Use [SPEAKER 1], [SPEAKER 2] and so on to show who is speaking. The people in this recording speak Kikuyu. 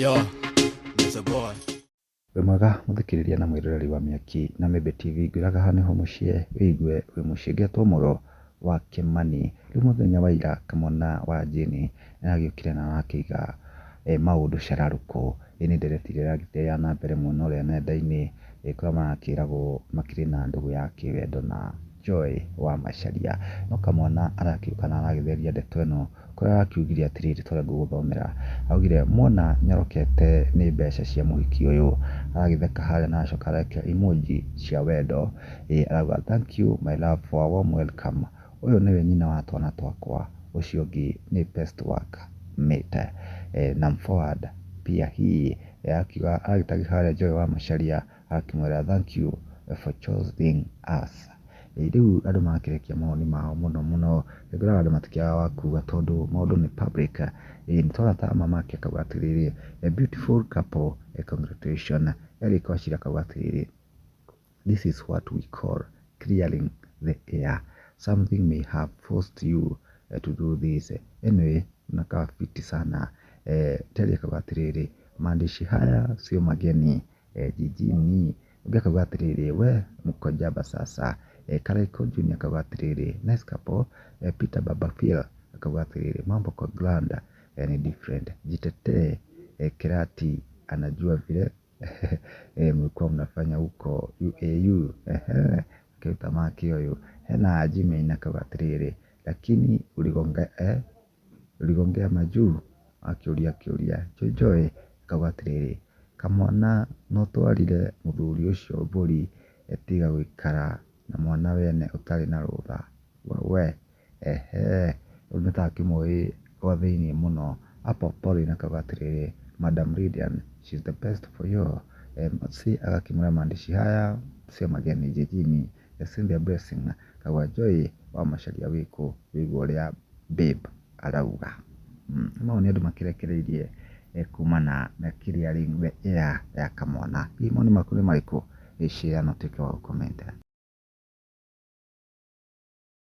[SPEAKER 1] Yo, it's a boy.
[SPEAKER 2] Wĩ mwega mũthikĩrĩria na mwĩroreri wa Mĩaki na Mĩmbi TV, ngwĩraga haha nĩho mũciĩ wĩigue wĩ mũciĩ. Ngetwo Mũro wa Kĩmani. Rĩu mũthenya wa ira Kamwana wa Jane nĩaragĩũkire na arakĩiga maũndũ cararũkũ. Ĩ nĩ ndereti ĩrĩa ĩragĩthiĩ ya na mbere mwena ũrĩa nenda-inĩ, kũrĩa marakĩragwo makĩrĩ na ndũgũ ya kĩwendo na Joy wa Macharia. No kamwana arakĩũka na aragĩtheria ndeto ĩno, kũrĩa arakiugire atĩrĩrĩ, ta ũrĩa ngũgũthomera. Araugire, "Muona nyorokete nĩ mbeca cia mũhiki ũyũ." Aragĩtheka harĩa na aracoka arekĩra emoji cia wendo. Ĩ arauga, "Thank you my love for a warm welcome. Ũyũ nĩwe nyina wa twana twakwa, ũcio ũngĩ nĩ best work mate. Na forward pia hii." Akiuga agĩtagi harĩa Joy wa Macharia akĩmwĩra, "Thank you for choosing us." Rĩu andũ marakĩrekia mawoni mao mũno mũno, ngwĩraga andũ matikĩagaga wa kuga tondũ maũndũ nĩ public. Nĩ tũrona ta mamake akauga atĩrĩrĩ, "A beautiful couple, congratulations." Eric Wachira akauga atĩrĩrĩ, "This is what we call clearing the air. Something may have forced you to do this. Anyway, mnakaa fiti sana." Terry akauga atĩrĩrĩ, "Maandishi haya sio mageni jijini." Ũngĩ akauga atĩrĩrĩ, "We mko jaba sasa." Karaiko Junior akauga atĩrĩrĩ, "Nice couple." Peter Baba Phil akauga atĩrĩrĩ, "Mambo kwa ground ni different. Jitetee, Kirati anajua vile mlikuwa mnafanya huko UAU." Akĩruta maki ũyũ. Hena Jimmy akauga atĩrĩrĩ, "Lakini uligongea majuu?" Akĩũria kĩũria. Joy Joy akauga atĩrĩrĩ, "Kamwana no twarire mũthuri ũcio mbũri, tiga gũikara na mwana wene ũtarĩ na rũtha." We ehe, rĩu nĩ ta akĩmũĩ gwa thĩiniĩ mũno. Apple Pauline akauga atĩrĩrĩ, "Madam Lydian, she's the best for you." C agakĩmwĩra, "Maandishi haya sio mageni jijini." Cynthia Blessing akauga, "Joy wa Macharia wĩkũ wĩigua ũrĩa babe arauga." Mau nĩ andũ makĩrekereirie kumana na clearing the air ya kamwana. Hihi mawoni maku nĩ marĩkũ? Share na ũtuĩke wa gũ comment.